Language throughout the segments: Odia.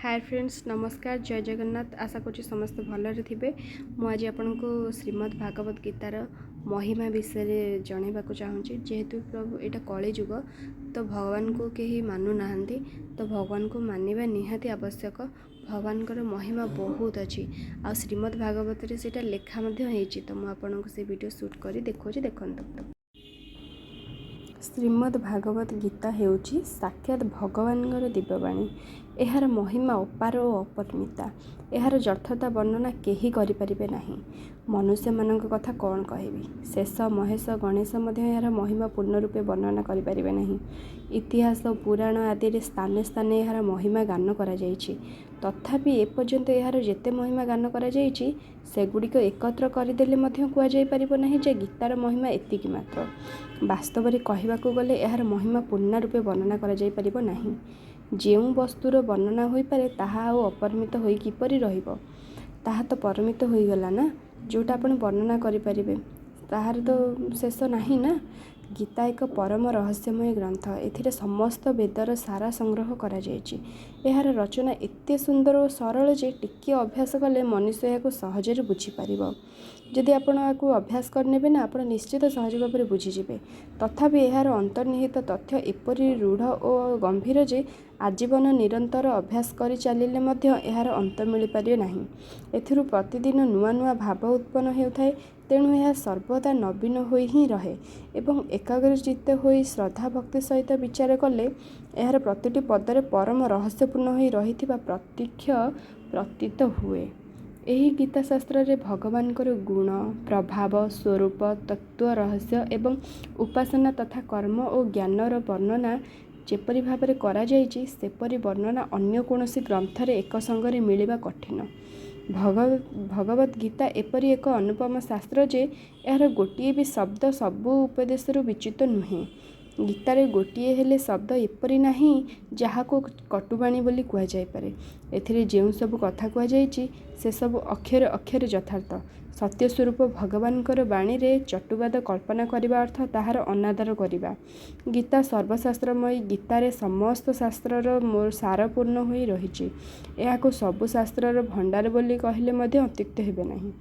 ହାଏ ଫ୍ରେଣ୍ଡସ୍, ନମସ୍କାର, ଜୟ ଜଗନ୍ନାଥ। ଆଶା କରୁଛି ସମସ୍ତେ ଭଲରେ ଥିବେ। ମୁଁ ଆଜି ଆପଣଙ୍କୁ ଶ୍ରୀମଦ୍ ଭାଗବତ ଗୀତାର ମହିମା ବିଷୟରେ ଜଣାଇବାକୁ ଚାହୁଁଛି। ଯେହେତୁ ପ୍ରଭୁ ଏଇଟା କଳିଯୁଗ, ତ ଭଗବାନଙ୍କୁ କେହି ମାନୁନାହାନ୍ତି, ତ ଭଗବାନଙ୍କୁ ମାନିବା ନିହାତି ଆବଶ୍ୟକ। ଭଗବାନଙ୍କର ମହିମା ବହୁତ ଅଛି ଆଉ ଶ୍ରୀମଦ୍ ଭାଗବତରେ ସେଇଟା ଲେଖା ମଧ୍ୟ ହେଇଛି। ତ ମୁଁ ଆପଣଙ୍କୁ ସେ ଭିଡ଼ିଓ ସୁଟ୍ କରି ଦେଖାଉଛି, ଦେଖନ୍ତୁ। ଶ୍ରୀମଦ୍ ଭାଗବତ ଗୀତା ହେଉଛି ସାକ୍ଷାତ ଭଗବାନଙ୍କର ଦିବ୍ୟବାଣୀ। ଏହାର ମହିମା ଅପାର ଓ ଅପରିମିତା। ଏହାର ଯଥାର୍ଥ ବର୍ଣ୍ଣନା କେହି କରିପାରିବେ ନାହିଁ। ମନୁଷ୍ୟମାନଙ୍କ କଥା କ'ଣ କହିବି? ଶେଷ, ମହେଶ, ଗଣେଶ ମଧ୍ୟ ଏହାର ମହିମା ପୂର୍ଣ୍ଣ ରୂପେ ବର୍ଣ୍ଣନା କରିପାରିବେ ନାହିଁ। ଇତିହାସ, ପୁରାଣ ଆଦିରେ ସ୍ଥାନେ ସ୍ଥାନେ ଏହାର ମହିମା ଗାନ କରାଯାଇଛି। ତଥାପି ଏପର୍ଯ୍ୟନ୍ତ ଏହାର ଯେତେ ମହିମା ଗାନ କରାଯାଇଛି, ସେଗୁଡ଼ିକ ଏକତ୍ର କରିଦେଲେ ମଧ୍ୟ କୁହାଯାଇପାରିବ ନାହିଁ ଯେ ଗୀତାର ମହିମା ଏତିକି ମାତ୍ର। ବାସ୍ତବରେ କହିବାକୁ ଗଲେ ଏହାର ମହିମା ପୂର୍ଣ୍ଣ ରୂପେ ବର୍ଣ୍ଣନା କରାଯାଇପାରିବ ନାହିଁ। ଯେଉଁ ବସ୍ତୁର ବର୍ଣ୍ଣନା ହୋଇପାରେ, ତାହା ଆଉ ଅପରିମିତ ହୋଇ କିପରି ରହିବ? ତାହା ତ ପରିମିତ ହୋଇଗଲା ନା? ଯେଉଁଟା ଆପଣ ବର୍ଣ୍ଣନା କରିପାରିବେ, ତାହାର ତ ଶେଷ ନାହିଁ ନା? ଗୀତା ଏକ ପରମ ରହସ୍ୟମୟ ଗ୍ରନ୍ଥ। ଏଥିରେ ସମସ୍ତ ବେଦର ସାର ସଂଗ୍ରହ କରାଯାଇଛି। ଏହାର ରଚନା ଏତେ ସୁନ୍ଦର ଓ ସରଳ ଯେ ଟିକିଏ ଅଭ୍ୟାସ କଲେ ମନୁଷ୍ୟ ଏହାକୁ ସହଜରେ ବୁଝିପାରିବ। ଯଦି ଆପଣ ଏହାକୁ ଅଭ୍ୟାସ କରିନେବେ ନା, ଆପଣ ନିଶ୍ଚିତ ସହଜ ଭାବରେ ବୁଝିଯିବେ। ତଥାପି ଏହାର ଅନ୍ତର୍ନିହିତ ତଥ୍ୟ ଏପରି ରୂଢ଼ ଓ ଗମ୍ଭୀର ଯେ ଆଜୀବନ ନିରନ୍ତର ଅଭ୍ୟାସ କରି ଚାଲିଲେ ମଧ୍ୟ ଏହାର ଅନ୍ତ ମିଳିପାରିବ ନାହିଁ। ଏଥିରୁ ପ୍ରତିଦିନ ନୂଆ ନୂଆ ଭାବ ଉତ୍ପନ୍ନ ହେଉଥାଏ, ତେଣୁ ଏହା ସର୍ବଦା ନବୀନ ହୋଇ ହିଁ ରହେ ଏବଂ ଏକାଗ୍ରଚିତ୍ତ ହୋଇ ଶ୍ରଦ୍ଧା ଭକ୍ତି ସହିତ ବିଚାର କଲେ ଏହାର ପ୍ରତିଟି ପଦରେ ପରମ ରହସ୍ୟପୂର୍ଣ୍ଣ ହୋଇ ରହିଥିବା ପ୍ରତ୍ୟକ୍ଷ ପ୍ରତୀତ ହୁଏ। ଏହି ଗୀତା ଶାସ୍ତ୍ରରେ ଭଗବାନଙ୍କର ଗୁଣ, ପ୍ରଭାବ, ସ୍ୱରୂପ, ତତ୍ତ୍ୱ, ରହସ୍ୟ ଏବଂ ଉପାସନା ତଥା କର୍ମ ଓ ଜ୍ଞାନର ବର୍ଣ୍ଣନା ଯେପରି ଭାବରେ କରାଯାଇଛି, ସେପରି ବର୍ଣ୍ଣନା ଅନ୍ୟ କୌଣସି ଗ୍ରନ୍ଥରେ ଏକ ସଙ୍ଗରେ ମିଳିବା କଠିନ। ଭଗବତ ଗୀତା ଏପରି ଏକ ଅନୁପମ ଶାସ୍ତ୍ର ଯେ ଏହାର ଗୋଟିଏ ବି ଶବ୍ଦ ସବୁ ଉପଦେଶରୁ ବିଚ୍ୟୁତ ନୁହେଁ। ଗୀତାରେ ଗୋଟିଏ ହେଲେ ଶବ୍ଦ ଏପରି ନାହିଁ, ଯାହାକୁ କଟୁବାଣୀ ବୋଲି କୁହାଯାଇପାରେ। ଏଥିରେ ଯେଉଁ ସବୁ କଥା କୁହାଯାଇଛି, ସେସବୁ ଅକ୍ଷରେ ଅକ୍ଷରେ ଯଥାର୍ଥ ସତ୍ୟ ସ୍ୱରୂପ। ଭଗବାନଙ୍କର ବାଣୀରେ କଟୁବାଦ କଳ୍ପନା କରିବା ଅର୍ଥ ତାହାର ଅନାଦର କରିବା। ଗୀତା ସର୍ବଶାସ୍ତ୍ରମୟୀ। ଗୀତାରେ ସମସ୍ତ ଶାସ୍ତ୍ରର ସାର ପୂର୍ଣ୍ଣ ହୋଇ ରହିଛି। ଏହାକୁ ସବୁ ଶାସ୍ତ୍ରର ଭଣ୍ଡାର ବୋଲି କହିଲେ ମଧ୍ୟ ଅତ୍ୟୁକ୍ତି ହେବ ନାହିଁ।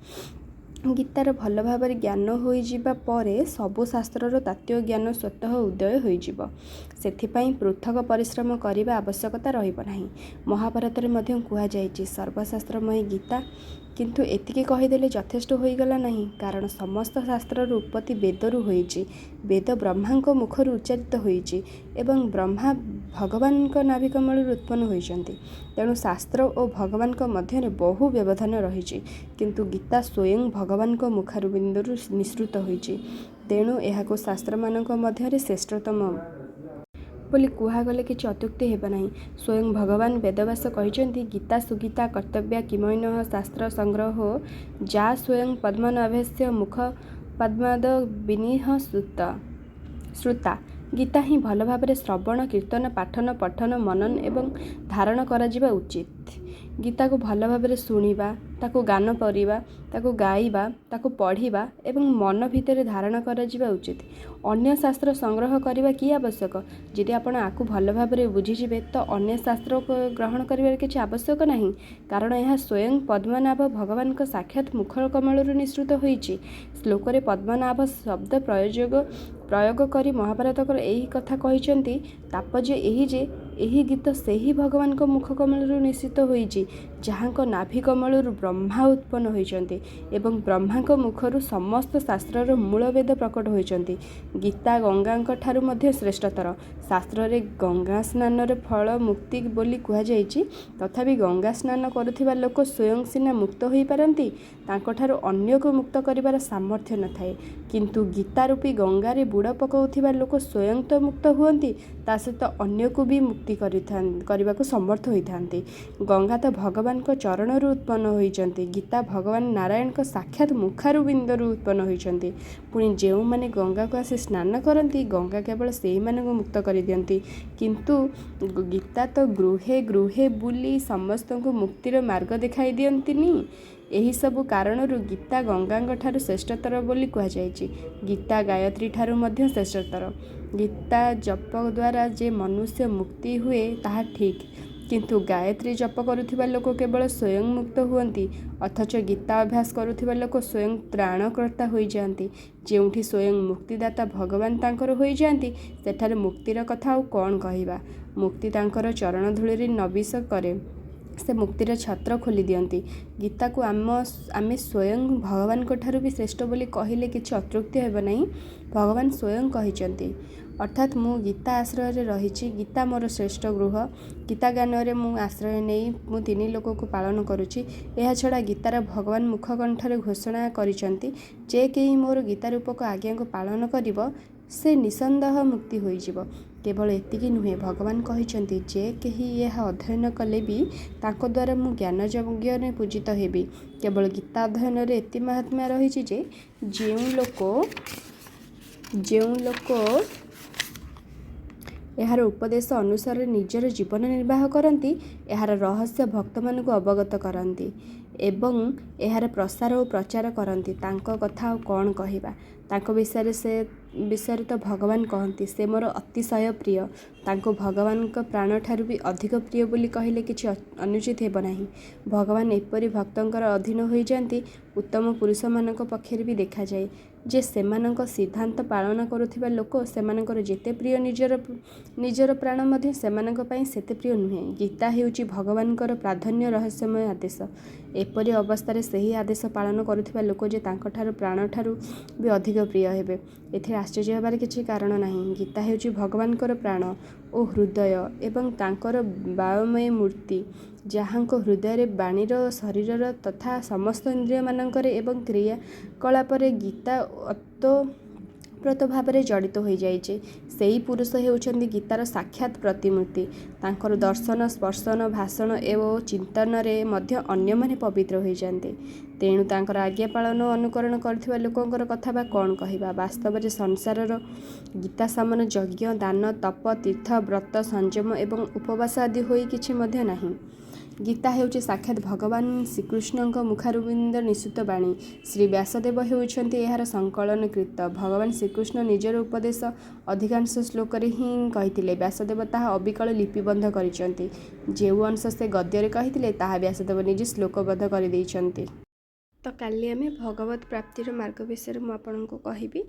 ଗୀତାର ଭଲ ଭାବରେ ଜ୍ଞାନ ହୋଇଯିବା ପରେ ସବୁ ଶାସ୍ତ୍ରର ତାତ୍ତ୍ୱିକ ଜ୍ଞାନ ସ୍ୱତଃ ଉଦୟ ହୋଇଯିବ। ସେଥିପାଇଁ ପୃଥକ ପରିଶ୍ରମ କରିବା ଆବଶ୍ୟକତା ରହିବ ନାହିଁ। ମହାଭାରତରେ ମଧ୍ୟ କୁହାଯାଇଛି, ସର୍ବଶାସ୍ତ୍ରମୟୀ ଗୀତା। କିନ୍ତୁ ଏତିକି କହିଦେଲେ ଯଥେଷ୍ଟ ହୋଇଗଲା ନାହିଁ। କାରଣ ସମସ୍ତ ଶାସ୍ତ୍ରର ଉତ୍ପତ୍ତି ବେଦରୁ ହୋଇଛି। ବେଦ ବ୍ରହ୍ମାଙ୍କ ମୁଖରୁ ଉଚ୍ଚାରିତ ହୋଇଛି ଏବଂ ବ୍ରହ୍ମା ଭଗବାନଙ୍କ ନାଭିକମଳରୁ ଉତ୍ପନ୍ନ ହୋଇଛନ୍ତି। ତେଣୁ ଶାସ୍ତ୍ର ଓ ଭଗବାନଙ୍କ ମଧ୍ୟରେ ବହୁ ବ୍ୟବଧାନ ରହିଛି। କିନ୍ତୁ ଗୀତା ସ୍ୱୟଂ ଭଗବାନଙ୍କ ମୁଖାରବିନ୍ଦରୁ ନିଃସୃତ ହୋଇଛି। ତେଣୁ ଏହାକୁ ଶାସ୍ତ୍ରମାନଙ୍କ ମଧ୍ୟରେ ଶ୍ରେଷ୍ଠତମ ବୋଲି କୁହାଗଲେ କିଛି ଅତ୍ୟୁକ୍ତି ହେବ ନାହିଁ। ସ୍ୱୟଂ ଭଗବାନ ବେଦବ୍ୟାସ କହିଛନ୍ତି, ଗୀତା ସୁଗୀତା କର୍ତ୍ତବ୍ୟା କିମନ୍ୟଃ ଶାସ୍ତ୍ର ସଂଗ୍ରହୋ ଯା ସ୍ୱୟଂ ପଦ୍ମନାଭସ୍ୟ ମୁଖ ପଦ୍ମାଦ ବିନିଃସୃତା। ଗୀତା ହିଁ ଭଲ ଭାବରେ ଶ୍ରବଣ, କୀର୍ତ୍ତନ, ପାଠନ, ପଠନ, ମନନ ଏବଂ ଧାରଣ କରାଯିବା ଉଚିତ। ଗୀତାକୁ ଭଲ ଭାବରେ ଶୁଣିବା, ତାକୁ ଗାନ କରିବା, ତାକୁ ଗାଇବା, ତାକୁ ପଢ଼ିବା ଏବଂ ମନ ଭିତରେ ଧାରଣ କରାଯିବା ଉଚିତ। ଅନ୍ୟ ଶାସ୍ତ୍ର ସଂଗ୍ରହ କରିବା କି ଆବଶ୍ୟକ? ଯଦି ଆପଣ ଆକୁ ଭଲ ଭାବରେ ବୁଝିଯିବେ, ତ ଅନ୍ୟ ଶାସ୍ତ୍ର ଗ୍ରହଣ କରିବାର କିଛି ଆବଶ୍ୟକ ନାହିଁ। କାରଣ ଏହା ସ୍ୱୟଂ ପଦ୍ମନାଭ ଭଗବାନଙ୍କ ସାକ୍ଷାତ ମୁଖ କମଳରୁ ନିଃସୃତ ହୋଇଛି। ଶ୍ଲୋକରେ ପଦ୍ମନାଭ ଶବ୍ଦ ପ୍ରୟୋଗ କରି ମହାଭାରତର ଏହି କଥା କହିଛନ୍ତି। ତାତ୍ପର୍ଯ୍ୟ ଏହି ଯେ ଏହି ଗୀତା ସେହି ଭଗବାନଙ୍କ ମୁଖ କମଳରୁ ନିଃସୃତ ହୋଇଛି, ଯାହାଙ୍କ ନାଭି କମଳରୁ ବ୍ରହ୍ମା ଉତ୍ପନ୍ନ ହୋଇଛନ୍ତି ଏବଂ ବ୍ରହ୍ମାଙ୍କ ମୁଖରୁ ସମସ୍ତ ଶାସ୍ତ୍ରର ମୂଳ ବେଦ ପ୍ରକଟ ହୋଇଛନ୍ତି। ଗୀତା ଗଙ୍ଗାଙ୍କ ଠାରୁ ମଧ୍ୟ ଶ୍ରେଷ୍ଠତର। ଶାସ୍ତ୍ରରେ ଗଙ୍ଗା ସ୍ନାନର ଫଳ ମୁକ୍ତି ବୋଲି କୁହାଯାଇଛି। ତଥାପି ଗଙ୍ଗା ସ୍ନାନ କରୁଥିବା ଲୋକ ସ୍ୱୟଂ ସିନା ମୁକ୍ତ ହୋଇପାରନ୍ତି, ତାଙ୍କଠାରୁ ଅନ୍ୟକୁ ମୁକ୍ତ କରିବାର ସାମର୍ଥ୍ୟ ନଥାଏ। କିନ୍ତୁ ଗୀତା ରୂପୀ ଗଙ୍ଗାରେ ବୁଡ଼ ପକାଉଥିବା ଲୋକ ସ୍ୱୟଂ ତ ମୁକ୍ତ ହୁଅନ୍ତି, ତା ସହିତ ଅନ୍ୟକୁ ବି ମୁକ୍ତି କରିବାକୁ ସମର୍ଥ ହୋଇଥାନ୍ତି। ଗଙ୍ଗା ତ ଭଗବାନଙ୍କ ଚରଣରୁ ଉତ୍ପନ୍ନ ହୋଇଛନ୍ତି। ଗୀତା ଭଗବାନ ନାରାୟଣଙ୍କ ସାକ୍ଷାତ ମୁଖାରବିନ୍ଦରୁ ଉତ୍ପନ୍ନ ହୋଇଛନ୍ତି। ପୁଣି ଯେଉଁମାନେ ଗଙ୍ଗାକୁ ଆସି ସ୍ନାନ କରନ୍ତି, ଗଙ୍ଗା କେବଳ ସେଇମାନଙ୍କୁ ମୁକ୍ତ କରିଦିଅନ୍ତି, କିନ୍ତୁ ଗୀତା ତ ଗୃହେ ଗୃହେ ବୁଲି ସମସ୍ତଙ୍କୁ ମୁକ୍ତିର ମାର୍ଗ ଦେଖାଇ ଦିଅନ୍ତିନି। ଏହିସବୁ କାରଣରୁ ଗୀତା ଗଙ୍ଗାଙ୍କ ଠାରୁ ଶ୍ରେଷ୍ଠତର ବୋଲି କୁହାଯାଇଛି। ଗୀତା ଗାୟତ୍ରୀ ଠାରୁ ମଧ୍ୟ ଶ୍ରେଷ୍ଠତର। ଗୀତା ଜପ ଦ୍ୱାରା ଯେ ମନୁଷ୍ୟ ମୁକ୍ତି ହୁଏ, ତାହା ଠିକ୍। କିନ୍ତୁ ଗାୟତ୍ରୀ ଜପ କରୁଥିବା ଲୋକ କେବଳ ସ୍ୱୟଂ ମୁକ୍ତ ହୁଅନ୍ତି, ଅଥଚ ଗୀତା ଅଭ୍ୟାସ କରୁଥିବା ଲୋକ ସ୍ୱୟଂ ତ୍ରାଣକର୍ତ୍ତା ହୋଇଯାଆନ୍ତି। ଯେଉଁଠି ସ୍ୱୟଂ ମୁକ୍ତିଦାତା ଭଗବାନ ତାଙ୍କର ହୋଇଯାଆନ୍ତି, ସେଠାରେ ମୁକ୍ତିର କଥା ଆଉ କ'ଣ କହିବା? ମୁକ୍ତି ତାଙ୍କର ଚରଣଧୂଳିରେ ନବୀସ କରେ। ସେ ମୁକ୍ତିର ଛତ୍ର ଖୋଲି ଦିଅନ୍ତି। ଗୀତାକୁ ଆମେ ସ୍ୱୟଂ ଭଗବାନଙ୍କଠାରୁ ବି ଶ୍ରେଷ୍ଠ ବୋଲି କହିଲେ କିଛି ଅତ୍ୟୁକ୍ତି ହେବ ନାହିଁ। ଭଗବାନ ସ୍ୱୟଂ କହିଛନ୍ତି, ଅର୍ଥାତ୍ ମୁଁ ଗୀତା ଆଶ୍ରୟରେ ରହିଛି, ଗୀତା ମୋର ଶ୍ରେଷ୍ଠ ଗୃହ, ଗୀତା ଜ୍ଞାନରେ ମୁଁ ଆଶ୍ରୟ ନେଇ ମୁଁ ତିନି ଲୋକକୁ ପାଳନ କରୁଛି। ଏହାଛଡ଼ା ଗୀତାର ଭଗବାନ ମୁଖକଣ୍ଠରେ ଘୋଷଣା କରିଛନ୍ତି, ଯେ କେହି ମୋର ଗୀତା ରୂପକ ଆଜ୍ଞାକୁ ପାଳନ କରିବ, ସେ ନିଃସନ୍ଦେହ ମୁକ୍ତି ହୋଇଯିବ। କେବଳ ଏତିକି ନୁହେଁ, ଭଗବାନ କହିଛନ୍ତି, ଯେ କେହି ଏହା ଅଧ୍ୟୟନ କଲେ ବି ତାଙ୍କ ଦ୍ୱାରା ମୁଁ ଜ୍ଞାନଯଜ୍ଞରେ ପୂଜିତ ହେବି। କେବଳ ଗୀତା ଅଧ୍ୟୟନରେ ଏତେ ମାହାତ୍ମ୍ୟ ରହିଛି ଯେ ଯେଉଁ ଲୋକ ଏହାର ଉପଦେଶ ଅନୁସାରେ ନିଜର ଜୀବନ ନିର୍ବାହ କରନ୍ତି, ଏହାର ରହସ୍ୟ ଭକ୍ତମାନଙ୍କୁ ଅବଗତ କରନ୍ତି ଏବଂ ଏହାର ପ୍ରସାର ଓ ପ୍ରଚାର କରନ୍ତି, ତାଙ୍କ କଥା ଆଉ କ'ଣ କହିବା? ତାଙ୍କ ବିଷୟରେ ତ ଭଗବାନ କହନ୍ତି, ସେ ମୋର ଅତିଶୟ ପ୍ରିୟ। ତାଙ୍କୁ ଭଗବାନଙ୍କ ପ୍ରାଣଠାରୁ ବି ଅଧିକ ପ୍ରିୟ ବୋଲି କହିଲେ କିଛି ଅନୁଚିତ ହେବ ନାହିଁ। ଭଗବାନ ଏପରି ଭକ୍ତଙ୍କର ଅଧୀନ ହୋଇଯାନ୍ତି। ଉତ୍ତମ ପୁରୁଷମାନଙ୍କ ପକ୍ଷରେ ବି ଦେଖାଯାଏ ଯେ ସେମାନଙ୍କ ସିଦ୍ଧାନ୍ତ ପାଳନ କରୁଥିବା ଲୋକ ସେମାନଙ୍କର ଯେତେ ପ୍ରିୟ, ନିଜର ପ୍ରାଣ ମଧ୍ୟ ସେମାନଙ୍କ ପାଇଁ ସେତେ ପ୍ରିୟ ନୁହେଁ। ଗୀତା ହେଉଛି ଭଗବାନଙ୍କର ପ୍ରାଧାନ୍ୟ ରହସ୍ୟମୟ ଆଦେଶ। ଏପରି ଅବସ୍ଥାରେ ସେହି ଆଦେଶ ପାଳନ କରୁଥିବା ଲୋକ ଯେ ତାଙ୍କଠାରୁ ପ୍ରାଣଠାରୁ ବି ଅଧିକ ପ୍ରିୟ ହେବେ, ଏଥିରେ ଆଶ୍ଚର୍ଯ୍ୟ ହେବାର କିଛି କାରଣ ନାହିଁ। ଗୀତା ହେଉଛି ଭଗବାନଙ୍କର ପ୍ରାଣ ଓ ହୃଦୟ ଏବଂ ତାଙ୍କର ବାୟୋମୟ ମୂର୍ତ୍ତି, ଯାହାଙ୍କ ହୃଦୟରେ, ବାଣୀର, ଶରୀରର ତଥା ସମସ୍ତ ଇନ୍ଦ୍ରିୟମାନଙ୍କରେ ଏବଂ କ୍ରିୟାକଳାପରେ ଗୀତା ଓତପ୍ରୋତ ଭାବରେ ଜଡ଼ିତ ହୋଇଯାଇଛି, ସେହି ପୁରୁଷ ହେଉଛନ୍ତି ଗୀତାର ସାକ୍ଷାତ ପ୍ରତିମୂର୍ତ୍ତି। ତାଙ୍କର ଦର୍ଶନ, ସ୍ପର୍ଶନ, ଭାଷଣ ଓ ଚିନ୍ତନରେ ମଧ୍ୟ ଅନ୍ୟମାନେ ପବିତ୍ର ହୋଇଯାନ୍ତି। ତେଣୁ ତାଙ୍କର ଆଜ୍ଞା ପାଳନ ଓ ଅନୁକରଣ କରୁଥିବା ଲୋକଙ୍କର କଥା ବା କ'ଣ କହିବା? ବାସ୍ତବରେ ସଂସାରର ଗୀତା ସମାନ ଯଜ୍ଞ, ଦାନ, ତପ, ତୀର୍ଥ, ବ୍ରତ, ସଂଯମ ଏବଂ ଉପବାସ ଆଦି ହୋଇ କିଛି ମଧ୍ୟ ନାହିଁ। ଗୀତା ହେଉଛି ସାକ୍ଷାତ ଭଗବାନ ଶ୍ରୀକୃଷ୍ଣଙ୍କ ମୁଖାରବିନ୍ଦ ନିଃସୃତ ବାଣୀ। ଶ୍ରୀ ବ୍ୟାସଦେବ ହେଉଛନ୍ତି ଏହାର ସଂକଳନକର୍ତ୍ତା। ଭଗବାନ ଶ୍ରୀକୃଷ୍ଣ ନିଜର ଉପଦେଶ ଅଧିକାଂଶ ଶ୍ଲୋକରେ ହିଁ କହିଥିଲେ। ବ୍ୟାସଦେବ ତାହା ଅବିକଳ ଲିପିବଦ୍ଧ କରିଛନ୍ତି। ଯେଉଁ ଅଂଶ ସେ ଗଦ୍ୟରେ କହିଥିଲେ, ତାହା ବ୍ୟାସଦେବ ନିଜେ ଶ୍ଲୋକବଦ୍ଧ କରିଦେଇଛନ୍ତି। ତ କାଲି ଆମେ ଭଗବତ ପ୍ରାପ୍ତିର ମାର୍ଗ ବିଷୟରେ ମୁଁ ଆପଣଙ୍କୁ କହିବି।